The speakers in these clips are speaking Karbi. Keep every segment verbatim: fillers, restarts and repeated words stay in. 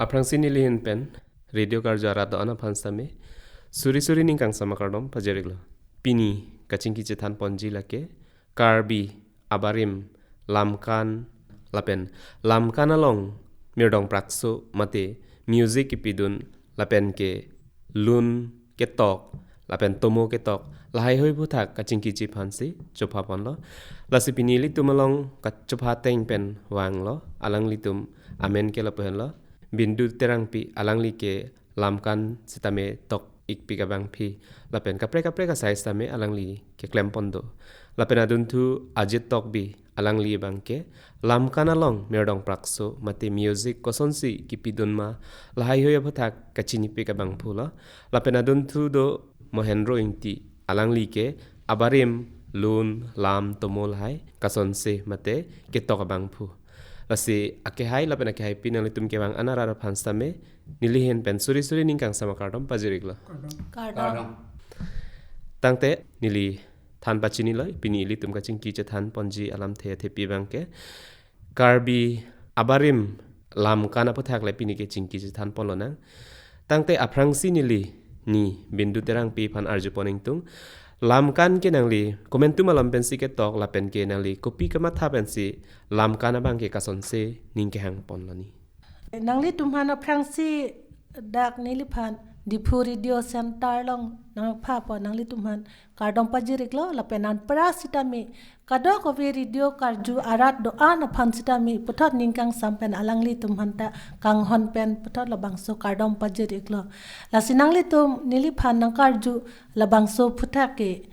Aphrangsi nelihin pen radio karju arat do-an aphan sitame suri suri ning kangsam akardom pajir-iklo. Pini kachingki chethan ponji lake Karbi abarim, lamkan lapen lamkan along mirdong prakso mate music kipidun lapen ke lun ketok lapen tomo ketok lahaihui aphuthak kachingkiji aphansi chopha ponlo. Lasi pini ilitum along kachopha ateng pen vanglo, alanglitum amen ke lapu henlo Bindu Terangpi. Alangli ke lamkan sitame tok-ikpik abangpi lapen kaprek kaprek asai sitame alangli keklem pon do. Lapen adunthu Ajit Tokbi, alangli abang ke lamkan along mirdong prakso mate music kosonsi kipidun ma lahaihui aphuthak kachinipik abangphu lo. Lapen adunthu do Mohendro Ingti, alangli ke abarim, lun, lam, tomo lahai kasonse mate ketok abangphu. Lasi akehai lapen akehaipi nanglitum kevang an arat aphan sitame nelihin pen suri suri ning kangsam akardom pajir-iklo. Kardom. Tangte neli than pachinilo, pini ilitum kachingki chethan ponji alamthe athepi abang ke Karbi abarim, lamkan aphuthak le pini ke chingki chethan ponlonang. Tangte aphrangsi neli ni Bindu Terangpi aphan arju pon ingtung, lamkan ke nangli komantu malom pensi ketok lapen ke nangli kopi kamatha pensi lamkan abang ke kasonse ning kehang ponlo ni? Nanglitum aphan aphrangsi dak neliphan Diphu Radio Center along nangpha pon, nanglitum aphan kardom pajir-iklo. Lapen anpra sitame kadokave radio karju arat do-an aphan sitame puthot ning kangsam pen alanglitum aphanta kanghon pen puthot labangso kardom pajir-iklo. Lasi nanglitum neliphan nangkarju labangso aphuthak ke,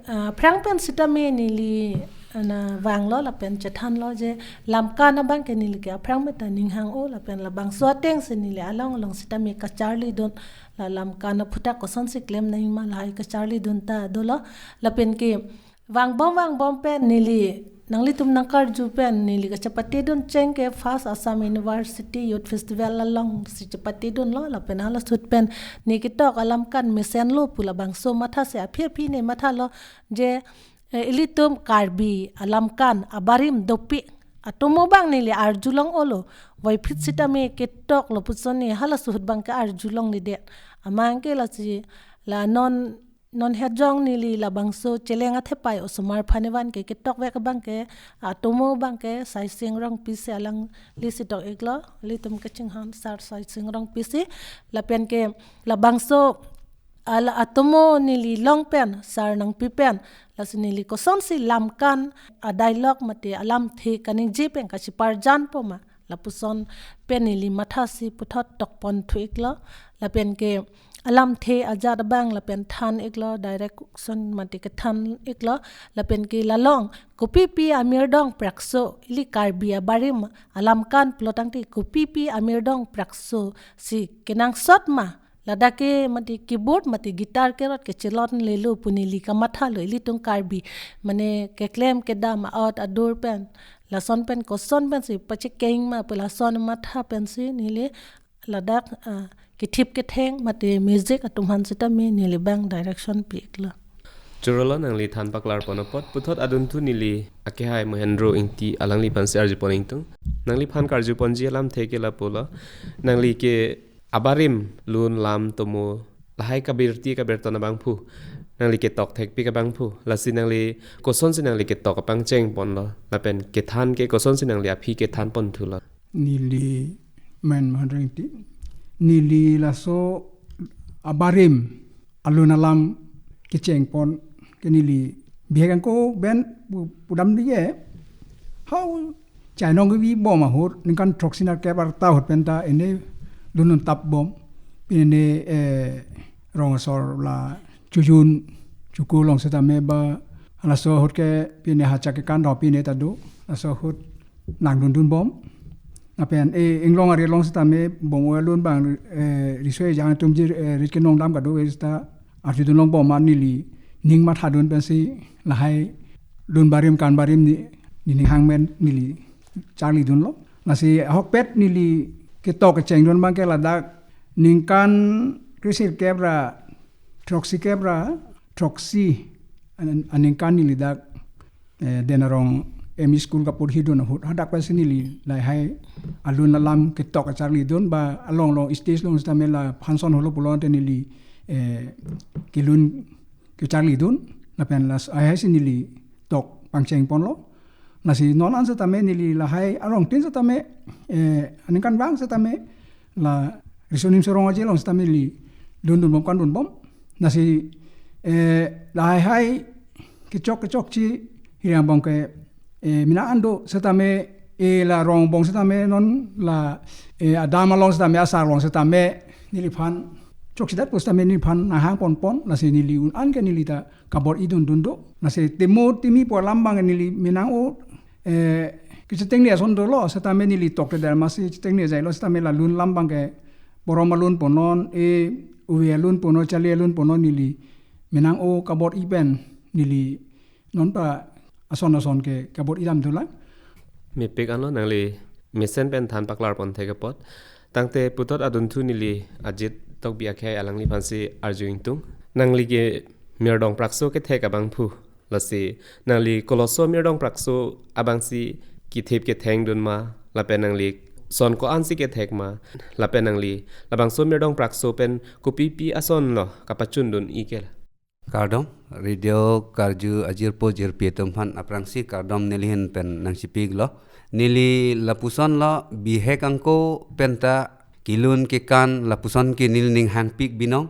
ah, aphrang pen sitame neli, ah, na vanglo lapen chethanlo je lamkan abang ke neli ke aphrang meta ning hang-o lapen labangso atengsi neli along along sitame kacharlidun, la lamkan aphuthak kosonsi klem nangji ma lahai kacharlidun ta dolo. Lapen ke vangbom vangbom pen neli nanglitum nangkarju pen neli kachepatedun cheng ke first Assam University Youth Festival alongsi chepatedunlo, lapen hala ahut pen ne ketok alamkan mesenlo pu labangso mathasi aphi aphi ne mathalo je, eh, ilitum Karbi alamkan abarim dopik atomo abang neli arjulong-olo, voiphit sitame ketok lo puson ne hala ahut abang ke arjulongledet. Amang ke lasi la non non hejong neli labangso cheleng athepai osomar aphan evan ke ketok vek abang ke atomo abang ke Saising Rongpi si, alanglisi tok-iklo, ilitum kachinghon sar Saising Rongpi si. Lapen ke labangso ala atomo neli long pen sar nangpi pen, lasi neli kosonsi lamkan adialogue mate alamthe kaningje pen kachiparjan po ma, lapuson pen neli mathasi puthot tok pon thu-iklo. Lapen ke alamthe ajat abang lapen than-iklo, direction mate kethan-iklo. Lapen ke la along kopipi amirdong prakso, ili Karbi abarim alamkan pulo tangte kopipi amirdong prakso si kenangsot ma, ladak ke mate keyboard mate guitar kerot kechelonlelo pu neli kamathalo, ilitum Karbi mane keklem kedam a-ot adur pen, lason pen koson pensi pachekeng ma pu lason matha pensi neli ladak, ah, kethip ketheng mate music atum aphan sitame neli abang direction pi-iklo. Chorolo, nangli than paklar pon apot. Puthot adunthu neli akehai Mohendro Ingti, alangliphan si arju pon ingtung. Nangliphan karju ponji alamthe ke lapulo. Nangli ke abarim, lun, lam, tomo lahai kabirti kabirton abangphu, nangli ketok thekpik abangphu. Lasi nangli kosonsi nangli ketok apangcheng ponlo, lapen kethan ke kosonsi nangli aphi kethan pon thulo? Neli men Mohendro Ingti, neli laso abarim, alun, alam kecheng pon ke neli bihek angko pen pu-, pudam dike. Hau chainong kevi bom ahut, ningkan throksi nerkep arta ahut penta ene lun-un tap bom. Pine, eh, rong asor la chojun, choko along sitame ba, laso ahut ke pine hachak kekan do pine ta do, laso ahut nangdundun bom. Lapen, eh, inglong ari along sitame bom-o alun abang, eh, riso ejang atum ji, eh, rit kenong dam kado-ve sita arjudun long bom ma, neli ning mathadun pensi lahai lun barim kan barim ne, nening hang pen neli charlidunlo. Lasi ahokpet neli ketok kechengdun abang ke ladak ningkan kresirkep ra throksi kep ra throksi an-, aningkan neli dak, eh, Den Arong M E school kaporhidun ahut hadak pensi neli lahai alun alam ketok kacharlidun ba along along stage along sitame la function holo pulote neli eh, kelun kacharlidun lapen la lahai si neli tok pangcheng ponlo. Lasi non an sitame neli lahai arong tin sitame eh, aningkanvang sitame la Riso Nimso Rong Aje along sitame neli lundunbom kandunbom. Lasi eh, lahai hai kechok kechokche hirang bong ke eh, mina ando sitame eh, la rong bong sitame non la eh, adam along sitame asar along sitame neliphan chokchedet pu sitame neliphan nanghang ponpon. Lasi neli un an ke neli ta kabor-idundun do. Lasi temo timi pu alam bang neli menang o eh, kechetengni ason dolo sitame neli tokte der masi chetengni jailo sitame la lun alam bang ke borom alun punon eh, uve alun punon, chali alun punon neli menang o kabor-i pen neli non pa ason ason ke kabor-idam dolang. Mepik anlo nangli mesen pen than paklar pon thek apot. Tangte puthot adunthu neli Ajit Tokbi akhei alangliphansi arju ingtung. Nangli ke Mirdong Prakso kethek abangphu. Lasi nangli koloso Mirdong Prakso abangsi kethip kethengdun ma lapen nangli son ko-ansi kethek ma lapen nangli labangso Mirdong Prakso pen kopipi asonlo kapachundun-i ke la. Kardom, radio karju ajirpo jirpi atum aphan aphrangsi kardom neli ahin pen nangchipiklo. Neli lapusonlo bihek angko penta kelun kekan lapuson ke neli ning hangpik binong.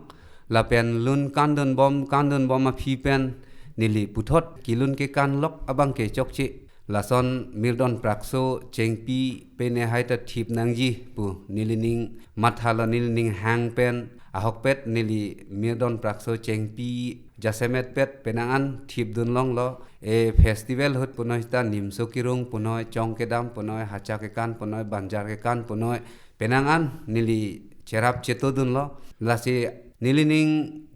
Lapen lun kandunbom kandunbom aphi pen neli puthot kelun kekan lok abang ke chokche. Lason Mirdong Prakso chengpi pene hai ta thip nangji pu neli ning mathalo neli ning hang pen ahokpet neli Mirdong Prakso chengpi jasemetpet penang an thipdun longlo. E festival ahut punoi ta nimso kerung punoi, chong kedam punoi, hacha kekan punoi, banjar kekan punoi, penang an neli cherap chetodunlo. Lasi neli ning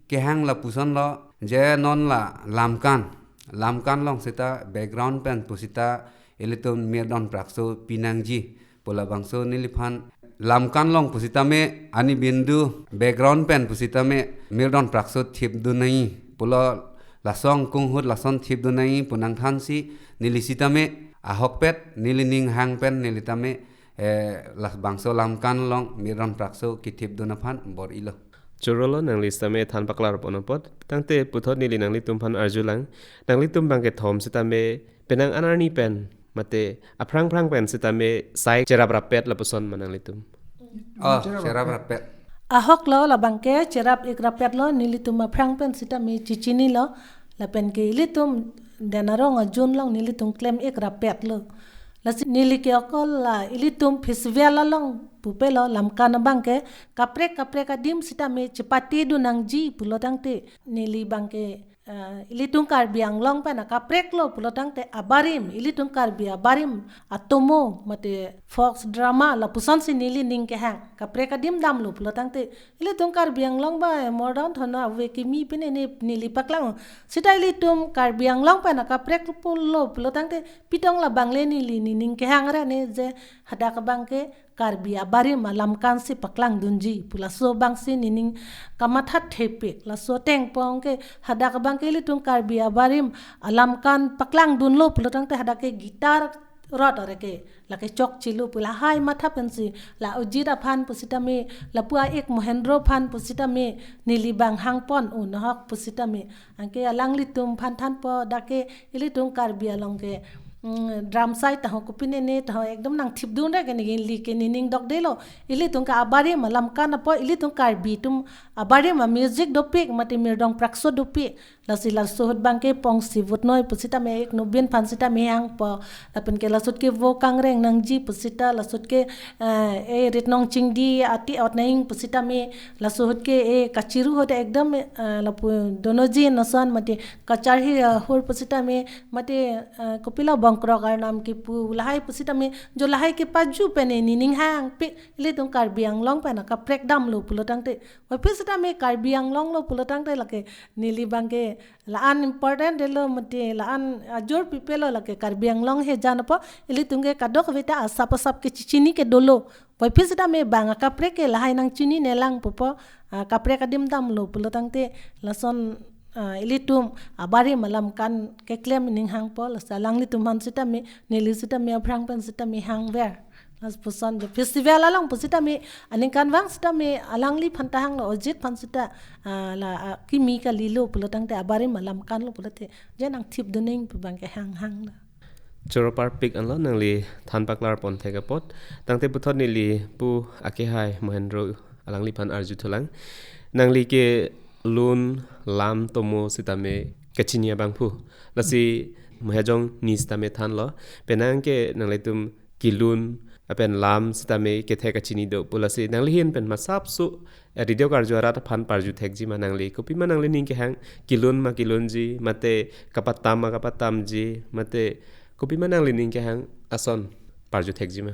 kehang lapusonlo je non la lamkan lamkan along sita background pen pusita ilitum Mirdong Prakso pinangji pu labangso neliphan lamkan along pusitame ani bindu background pen pusitame Mirdong Prakso thipdun nangji pulo, lason kung ahut lason thipdun nangji pu nangthansi neli sitame ahokpet neli ning hang pen neli tame eh, labangso lamkan along Mirdong Prakso kethipdun aphan bor-ilo. Chorolo nangli sitame than paklar pon apot. Tangte puthot neli nanglitum aphan arjulang. Nanglitum bang kethom sitame penang an arni pen mate aphrang phrang pen sitame sai cherap rappet lapuson ma nanglitum? Oh, cherap cherap rappet. Rappet. Ahoklo labang ke cherap-ik rappetlo, nelitum aphrang pen sitame chechinilo. Lapen ke ilitum den arong ajun along nelitum klem-ik rappetlo. Lasi neli ke okol la ilitum festival along pupelo, lamkan abang ke kaprek kaprek adim sitame chepatedun nangji pulo tangte neli bang ke, eh, ilitum Karbi Anglong pen akapreklo pulo tangte abarim, ilitum Karbi abarim atomo mate folk drama lapusonsi neli ning kehang. Kaprek adim damlo pulo tangte ilitum Karbi Anglong ba, eh, more than thono ave kimi pine ne neli paklang. Sita ilitum Karbi Anglong pen akaprek pulo pulo tangte pitong labang le neli nening kehang ra ne je hadak abang ke Karbi abarim alamkan si paklangdunji pu laso abangsi nening kamatha thepik. Laso atengpong ke hadak abang ke ilitum Karbi abarim alamkan paklangdunlo pulo tangte hadak ke guitar rot ore ke lake chokchelo pu lahai matha pensi la Ajit aphan pusitame lapu a-ik Mohendro aphan pusitame neli bang hangpon unhok pusitame anke alanglitum aphan thanpo dak ke ilitum Karbi along ke, mm, drum side taho kopine ne taho ekdom nangthipdun ra ke neli ke nening dokdelo. Ilitum ke abarim alamkan apot ilitum Karbi atum abarim amusic dopik mate Mirdong Prakso dopik. Lasi laso ahut bang ke pongsi vutnoi pusitame ik nubin aphan sitame hangpo. Lapen ke laso ahut ke vo kangreng nangji pusita laso ahut ke, eh, e ritnong chingdi ati ot nang pusitame laso ahut ke e kachiru ahut ekdom, eh, lapu donoji noson mate kacharhi, eh, ahur pusitame mate, eh, kopilo bongkrok arnam kipu lahai pusitame jo lahai kepaju pen nening hangpik ilitum Karbi Anglong pen akaprek damlo pulo tangte. Waphi sitame Karbi Anglong lo pulo tangte lake neli bang ke la-an important delo mate la-an ajor pipelo lake Karbi Anglong he jan apot ilitum ke kadokave ta asap asap ke chechini ke dolo. Waphi sitame bang akaprek ke lahai nangchinine lang pupo, ah, kaprek adim damlo pulo tangte lason Ah, ilitum abarim alam kan keklem ning hangpo, lasi alanglitum aphan sitame, neli sitame aphrang pen sitame hangver. Lapuson je festival along pu sitame, aningkanvang sitame alangliphan ta hanglo, Ojit aphan sita, ah, la, ah, kimi kalilo pulo tangte abarim alam kanlo pulote, je nangthip doning pu abang ke hang hanglo. Choro parpik anlo nangli than paklar pon thek apot. Tangte puthot neli pu akehai Mohendro alangliphan arjuthulang. Nangli ke lun lam tomo sitame kachini abangphu. Lasi Mohejong ni sitame thanlo. Penang ke nanglitum kelun lapen lam sitame kethek kachini do pu, lasi nangli ahin pen masapso, eh, radio karju arat aphan parju thekji ma nangli? Kopima nangli ning kehang, kelun ma kelunji, mate kapatam ma kapatamji, mate kopima nangli ning kehang ason parju thekji ma?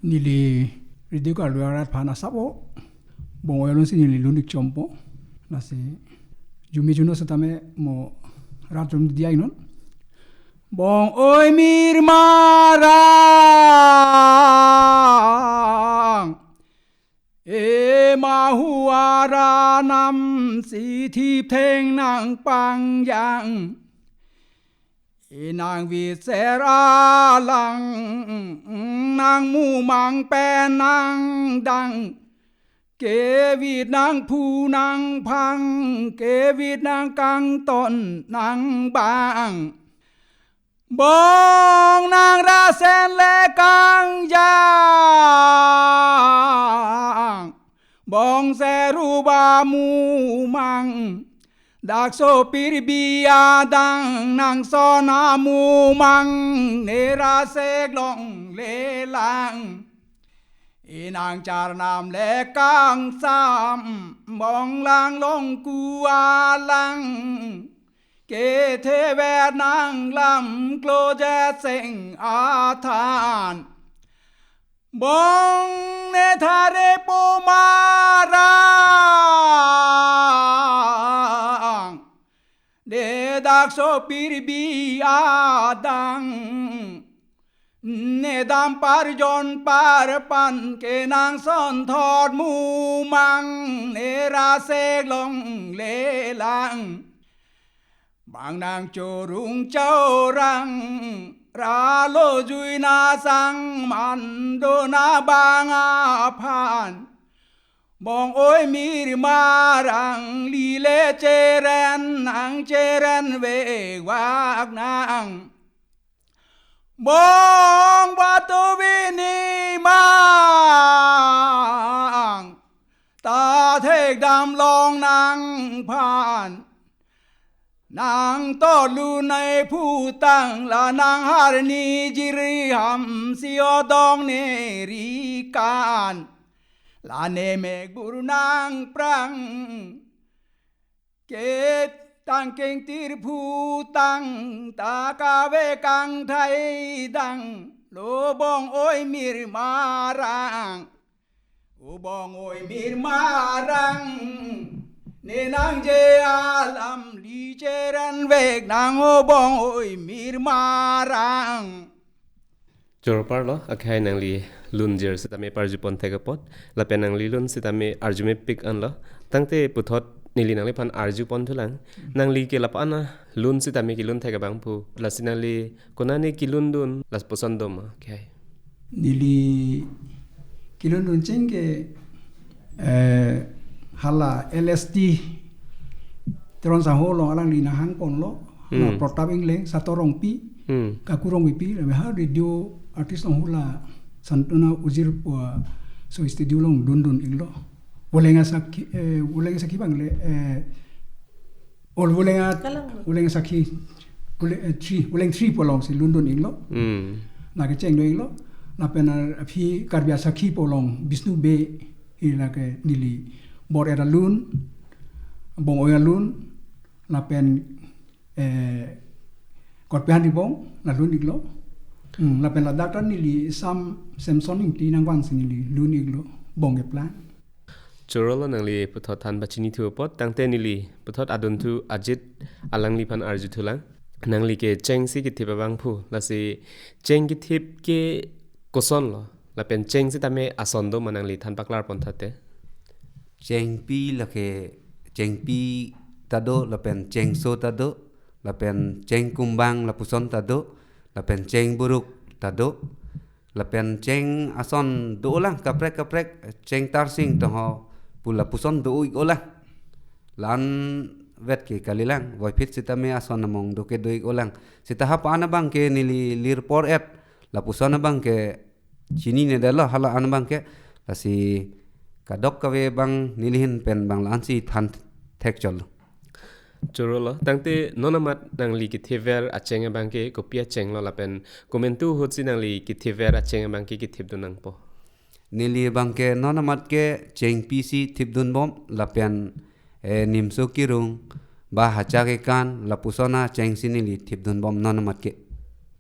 Neli radio karju arat aphan asap o, Bong Oi alun si neli lun-ik chompo. Lasi arjume juno sitame mo rat jom diya inon. Bong Oi mir marang, ema hu aranam si thip theng nangpangjang. Inang vit ser alang, nangmumang pen nangdang, kevit nangphu nangphang, kevit nangkangton nangbang. Bong nangrasen le kangjang, bong seru ba mumang, dak sopirbi adang nangson amumang, ne rasek longle lang. Inang charnam le kangsam, bong lang longku alang, kethever nanglam kloje seng athan. Bong ne thare po marang, ne dak sopirbi adang, ne dam parjon parpan, ke nangson thot mumang, ne rasek longle lang. Bang nang chorung chorang, ralo jui nasang mandona bang aphan. Bong Oi mir marang, lile cheren nang cheren vek vak nang. Bong batu bini mang, ta thekdam long nangphan. Nang tolu nai phutang, la nang harni jiriham si odong ne rikan, la ne mekbur nangprang. Ketang kengtir phutang, ta kave kangthai dang, lo Bong Oi mir marang. O Bong Oi mir marang, ne nangje alam li cheren vek nang, o Bong Oi mir marang. Choro parlo, akhai nangli lun jir sitame parju pon thek apot, lapen nangli lun sitame arjumepik anlo. Tangte puthot neli nangliphan arju ponthulang. Nangli ke lapu-an alun sitame kelun thek abangphu, lasi nangli konane kelun dun, lapuson do ma, akhai? Neli kelun dun cheng ke, eh, hala L S T Teron Sangho along alangli nang hang ponlo, na Hmm. Protap Ingleng, Sator Rongpi, Hmm. Kaku Rongpipi, lapen ha radio artist along hula Santona Ojir pu, so studio along lun dun-iklo. Voleng Asakhi, eh, Voleng Asakhi bang le, eh, ol Voleng a, Kalang lo. Voleng Asakhi, Voleng, eh, three, Voleng three pu along si lun dun-iklo. Hmm. Na kecheng dun-iklo. Lapen, eh, aphi Karbi Asakhi pu along Bishnu Bey, hi lake neli bor-et alun, Bong Oi alun, lapen, eh, Korpihan Ribong, la lun-iklo. Hmm, lapen ladak ta neli Sam Samson Ingti nangvansi neli lun-iklo, Bong Keplang. Choro lo nangli puthot than pachinithu apot, tangte neli puthot adunthu Ajit alangliphan arjuthulang. Nangli ke chengsi kethip abangphu, lasi cheng kethip ke koson lo, lapen cheng sitame ason do ma nangli than paklar pon thate? Chengpi lake, chengpi ta do, lapen chengso ta do, lapen chengkumbang lapuson ta do, lapen chengburuk ta do, lapen cheng ason dolang kaprek kaprek, chengtarsing tongho pu lapuson do-ik-olang. La-an vet ke kalilang, voiphit sitame ason among do ke do-ik-olang. Seta ha pa-an abang ke neli lir por-et, lapuson abang ke chininedetlo, hala-an abang ke, lasi kadokave abang nelihin pen abang la-ansi than thekchotlo. Chorolo, tangte non amat nangli kethever acheng abang ke kopi achenglo lapen komantu ahutsi nangli kethever acheng abang ke kethipdun nangpo? Neli abang ke non amat ke chengpi si thipdunbom lapen, eh, nimso kirung ba hacha kekan lapuson achengsi neli thipdunbom non amat ke.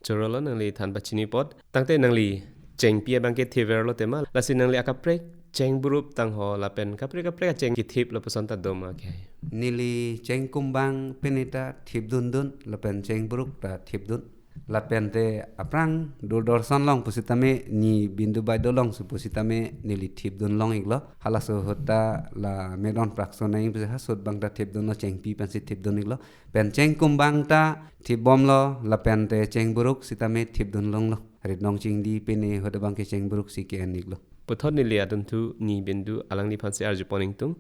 Chorolo, nangli than pachini apot. Tangte nangli chengpi abang ke theverlo tema, lasi nangli akaprek chengburuk tangho lapen kaprek kaprek acheng kethip lapuson ta doma ke? Neli chengkumbang pini ta thipdundun lapen chengburuk ta thipdun. Lapente aphrang Doordarshan along pusitame, Ni Bindu Baideo alongsi pusitame neli thipdun long-iklo. Halaso ahut ta la medon prakso nangji pusi ha ahut abang ta thipdunlo, chengpi pensi thipdun-iklo. Pen chengkumbang ta thipbomlo, lapente chengburuk sitame thipdun longlo. Ritnong Chingdi pini ahut abang ke chengburuk si ke-en-iklo. Puthot neli adunthu Ni Bindu alangliphan si arjupon ingtung.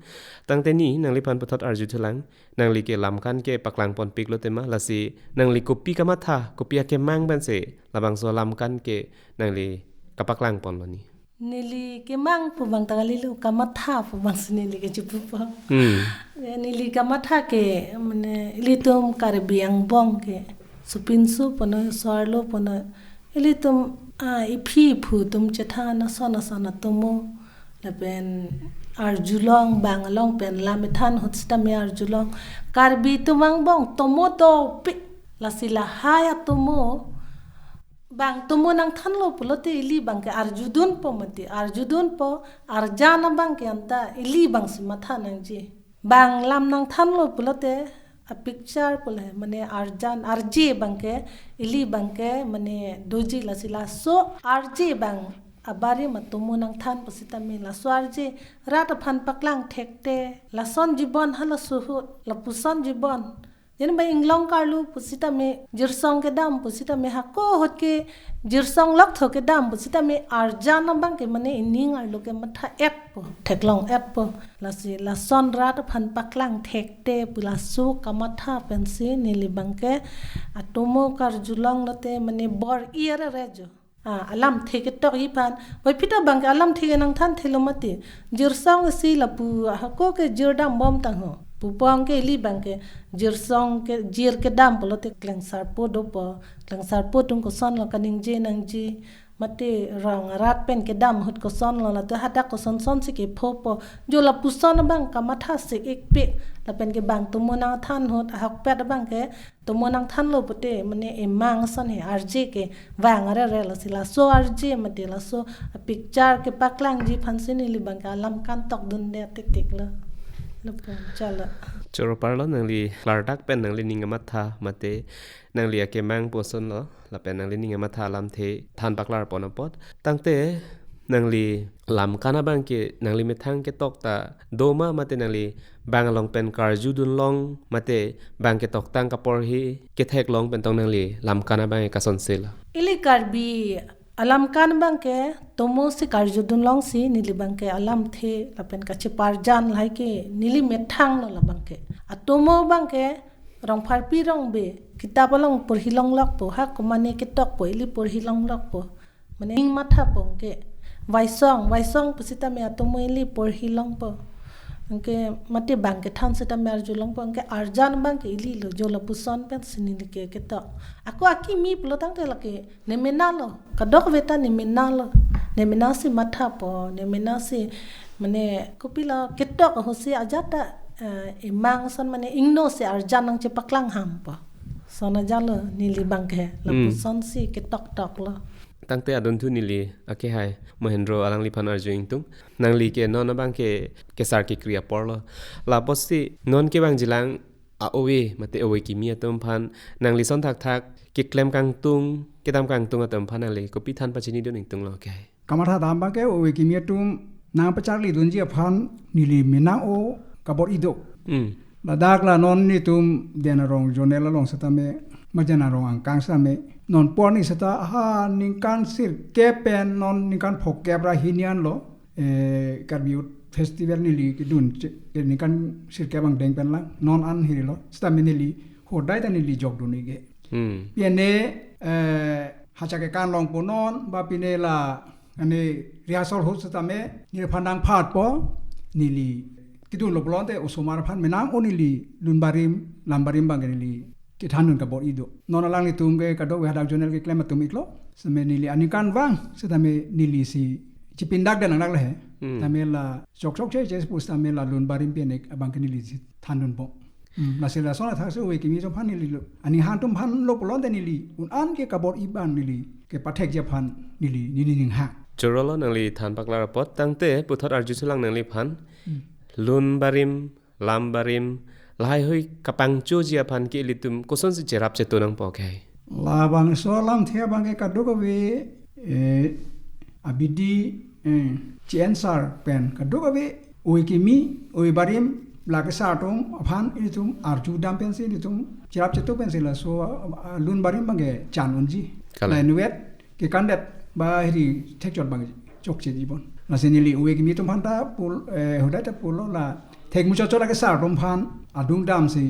Tangte Ni, nangliphan puthot arjuthulang, nangli ke lamkan ke paklangponpiklo tema, lasi nangli kopi kamatha, kopi akemang pensi labangso lamkan ke nangli kapaklangponlo Ni? Neli kemang pu abang ta kalilo, kamatha pu abangsi neli kechipupo. Hmm. Eh, neli kamatha ke, mane, ilitum Karbi angbong ke, sopinso punoi, so-arlo punoi, ilitum, ah, iphi iphu atum chethan ason ason atomo, lapen arjulong, bang along pen lam ethan ahut sitame arjulong. Karbi atum angbong tomo dopik, lasi lahai atomo, bang tomo nangthanlo pulote ili abang ke arjudunpo mati, arjudunpo, arjan abang ke anta ili abangsi matha nangji. Bang lam nangthanlo pulote, a picture pule, mane arjan, arje abang ke, ili abang ke, mane doji, lasi laso arje abang abarim atomo nangthan pusitame, laso arje rat aphan paklang thekte, lason jibon halaso ahut, lapuson jibon. Jene ba inglong karlu pusitame, jirsong kedam pusitame, hako ahut ke jirsong loktho kedam pusitame, arjan abang ke mane ining arlo ke matha-etpo, theklong-etpo. Lasi lason rat aphan paklang thekte pu laso kamatha pensi neli abang ke atomo karjulong lote mane bor-i arere jo. Ah, alamthe ketok-i aphan. Voiphit abang ke alamthe ke nangthanthelo mati. Jirsong isi lapu hako ke jirdambom tangho. Pupong ke ili abang ke jirsong ke jir kedam pulote klengsarpo dopo. Klengsarpo atum kosonlo kaningje nangji. Mate rong arat pen kedam ahut kosonlo, lato hadak kosonsonsi kephopo. Jo lapuson abang kamatha sik-ikpik. Lapen ke bang tomo nangthan ahut ahokpet abang ke tomo nangthanlo pute, mane emang ason he, arje kevang arere, lasi laso arje mate laso a picture kepaklangji aphansi neli abang ke alamkan tokdunde atiktiklo. Lapu chalo. Choro parlo, nangli klardak pen nangli ning kamatha mate nangli akemang pusonlo, lapen nangli ning kamatha alamthe than paklarpon apot. Tangte nangli lamkan abang ke nangli methang ketok ta doma mate nangli bang along pen karjudun long mate bang ketoktang kaporhi ketheklong pen tong nangli lamkan abang ke kasonselo? Ili Karbi alamkan abang ke tomo si karjudun longsi neli abang ke alamthe lapen kacheparjan lahai ke neli methanglo labang ke. Atomo abang ke Rongpharpi Rongbe kitap along porhi longlokpo, ha komane ketokpo ili porhi longlokpo. Mane ning mathapo ke. Vaisong, Vaisong pusitame atomo ili porhi longpo. Anke mate bang kethan sitame arjulongpo, anke arjan abang ke ililo, jo lapuson pensi neli ke ketok. Ako akimi pulo tangte lake nemenalo. Kadokave ta nemenalo. Nemenasi mathapo, nemenasi mane kopilo ketok ahutsi ajat ta, eh, emang ason mane ingno si arjan nangchepaklang hampo. Lason ajatlo neli abang ke, hmm, lapusonsi ketoktok lo. Tangte adunthu neli akehai Mohendro alangliphan arju ingtung. Nangli ke non abang ke kesar kekri aporlo. Lapusi non kevangjilang a-ove mate ove kimi atum aphan nangli ason thakthak keklem kangtung, kedam kangtung atum aphan nangli kopi than pachinidun ingtunglo ke? Kamatha dam abang ke ove kimi atum nangpacharlidunji aphan neli menang-o kabor-i do. Hmm. Ladak la non netum Den Arong zonal along setame, Majen Arong angkang setame, non porni seta ha ningkan sirkep pen non ningkan phokep ra hini anlo, eh, Karbi Youth Festival neli kedun che-, ke ningkan sirkep angdeng pen lang, non an hirilo, setame neli hodai ta neli jokdun ige. Hmm. Pi ane, eh, hacha kekan longpo non, ba pine la, ane rehearsal ahut setame, neliphan nangphatpo, neli kedunlo pulote osomar aphan menang o neli lun barim, lam barim abang ke neli kethandun kabor-i do. Non alanglitum ke kadokave hadak zonal keklem atum iklo. Setame neli aningkanvang, setame neli si chepindak den nangnak le he. Hmm. Setame la chokchok che che pu setame la lun barim pen ek abang ke neli si thandunpo. Hmm, lasi lason athak si ove kimi atum aphan neli lo. Aning hang atum aphan lo pulote neli un an ke kabor-i abang neli kepathekji aphan neli, neli ning hang. Chorolo nangli than paklar apot tangte puthot arjuselang nangliphan. Hmm. Lun barim, lam barim, lahaihui kapangchoji aphan ke ilitum kosonsi cherap cheto nangpo ke? Labangso alamthe abang ke kadokave, eh, abidi, eh, che-answer pen kadokave ove kimi, ove barim, la kesar atum aphan ilitum arjudam pensi ilitum cherap cheto pensi laso, ah, ah, lun barim abang ke chan unji. Kalang. La inutvet kekandet ba hiri thekchot abang chokche jibon. Lasi neli ove kimi atum aphan ta pul, eh, hodai ta pulo la thek muchot chot la kesar atum aphan adung damsi,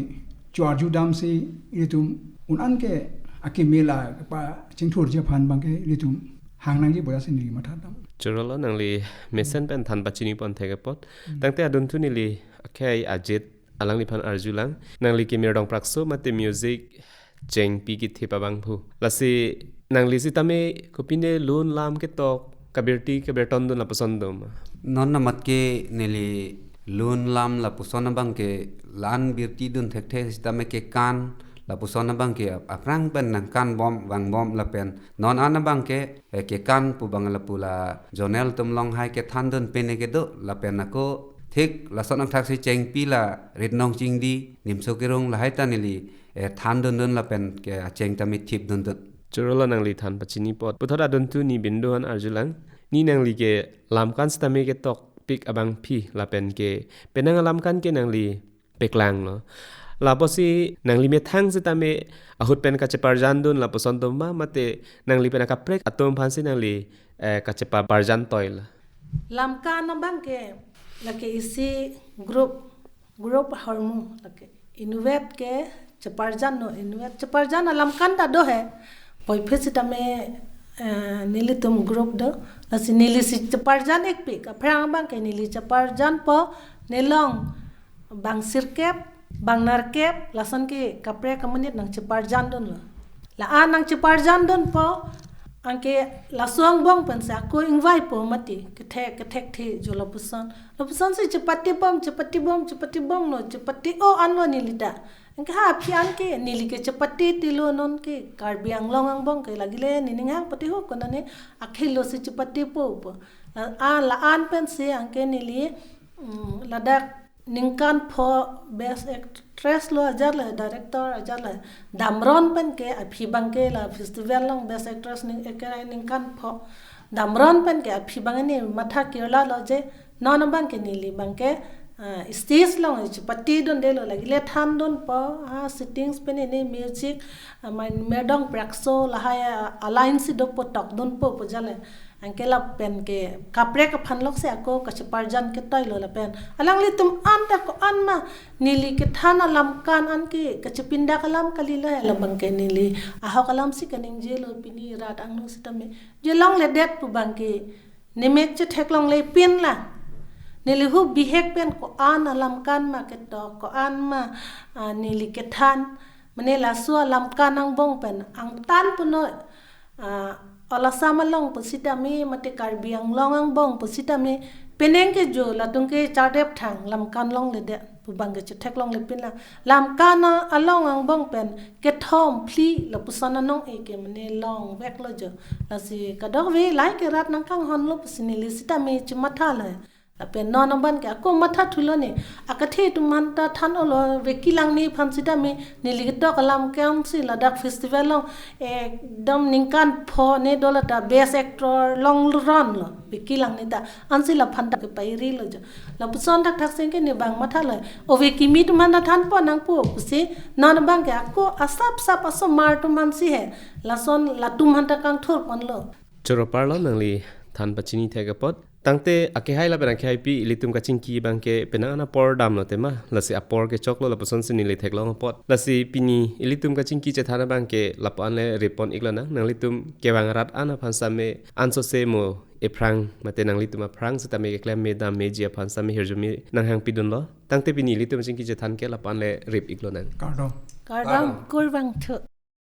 cho-arju damsi, ilitum un an ke akimi la pachingthurji aphan abang ke ilitum hang nangji pu jasi neli matha dam. Chorolo nangli mesen pen than pachini pon thek apot. Hmm. Tangte adunthu neli akhei Ajit alangliphan arjulang. Nangli kemirdong prakso mate music chengpi kethip abang phu. Lasi nangli sitame kopine lun lam ketok kabirti kabirton dun lapuson doma? Non amat ke neli lun lam lapuson abang ke la-an birti dun thekthe sitame kekan lapuson abang ke ap-, aphrang pen nangkanbom vangbom lapen non an abang ke, eh, kekan pu abang lapu la zonal atum along hai kethandun pen ke do lapen ako thik lason angthak si chengpi la Ritnong Chingdi, Nimso Kirung lahai ta neli, eh, thandundun lapen ke acheng ta mithip dundun. Chorolo nangli than pachini apot. Puthot adunthu ni Bindu aphan arjulang. Ne nangli ke lamkan sitame ketokpik abangpi lapen ke penang alamkan ke nangli peklanglo. Lapusi nangli methang sitame ahut pen kacheparjandun lapuson doma mate nangli pen akaprek atum aphansi nangli, eh, kachepaparjan toilo? Lamkan abang ke lake isi group, group ahormu lake. Inutvet ke cheparjan non, inutvet cheparjan alamkan ta do he. Puvoiphit sitame, eh, nelitum group do. Lasi neli si cheparjan ikpik. Aphrang abang ke neli cheparjanpo nelong bang sirkep, bang nerkep, lason ke kaprek amonit nangcheparjandunlo. La-an nangcheparjandunpo, anke laso angbong pensi ako ingvaipo mati, kethek, kethekthe jo lapuson. Lapusonsi chepatibom, chepatibom, chepatibomlo, chepati-o anlo neli ta. Anke ha aphi an ke, neli ke chepatitilo non ke, Karbi Anglong angbong ke, lagile nening hang patiho konane, akhei lo si chepatipo po. La, a, la-an pensi anke neli, mm, ladak ningkan pho best actress lo ajat le, director ajat le, damron pen ke aphi abang ke la festival along best actress ning, ekerai ningkan pho damron pen ke aphi abang ne matha kirla lo je non abang ke neli abang ke, ah, stage along chepatidundelo lagile thandunpo, ah, settings pen ne music, ah, mai merdong prakso lahai, ah, aline si dopo tokdunpo pu jale. Anke lapen ke kaprek aphan lok si ako kacheparjan ketoilo lapen. Alanglitum an ta ko-an ma neli kethan alamkan anke kachepindak alam kalilo he labang ke neli ahok alam si kaningjelo pini rat angno sitame. Je longledet pu abang ke nemek chetheklongle pinlang. Neli hu bihek pen ko-an alamkan ma ketok, ko-an ma, ah, neli kethan. Mane laso alamkan angbong pen angtan puno, ah, Ol Assam along pusitame mate Karbi Anglong angbong pusitame penang ke jo latum ke chardep thang lamkan longledet pu abang ke chetheklongle pinlang. Lamkan along angbong pen kethom phli lapuson anong-e ke mane longveklo jo. Lasi kadokave lahai ke rat nangkanghonlo pusi neli sitame chemathalo. Lapen non abang ke ako matha thulo ne. Akethe atum aphanta than-olo, Vekilang ni aphan sitame neli ketok alam ke-ong si ladak festival along ekdom ningkan pho ne dola ta best actor long run lo Vekilang ni ta, ansi laphanta kepairi lo jo. Lapuson thakthak sing ke ne bang mathalo. O Vekimi atum aphanta thanpo nangpo pusi non abang ke ako asap sap asomar atum aphan si he. Lason latum aphanta kangthur ponlo. Choro parlo nangli than pachini thek apot. Tangte akehai lapen akehaipi ilitum kachingki abang ke penang an apor damlo tema. Lasi apor kechoklo lapuson si neli theklong apot. Lasi pini ilitum kachingki chethan abang ke lapu-an le rip pon iklo nang. Nanglitum kevang rat an aphan sitame ansose mo ephrang mate nanglitum aphrang sitame keklem me dam meji aphan sitame hirjume nanghangpidunlo. Tangte pini ilitum chingki chethan ke lapu-an le rip iklo nang. Kardom. Kardom, kurvangthu.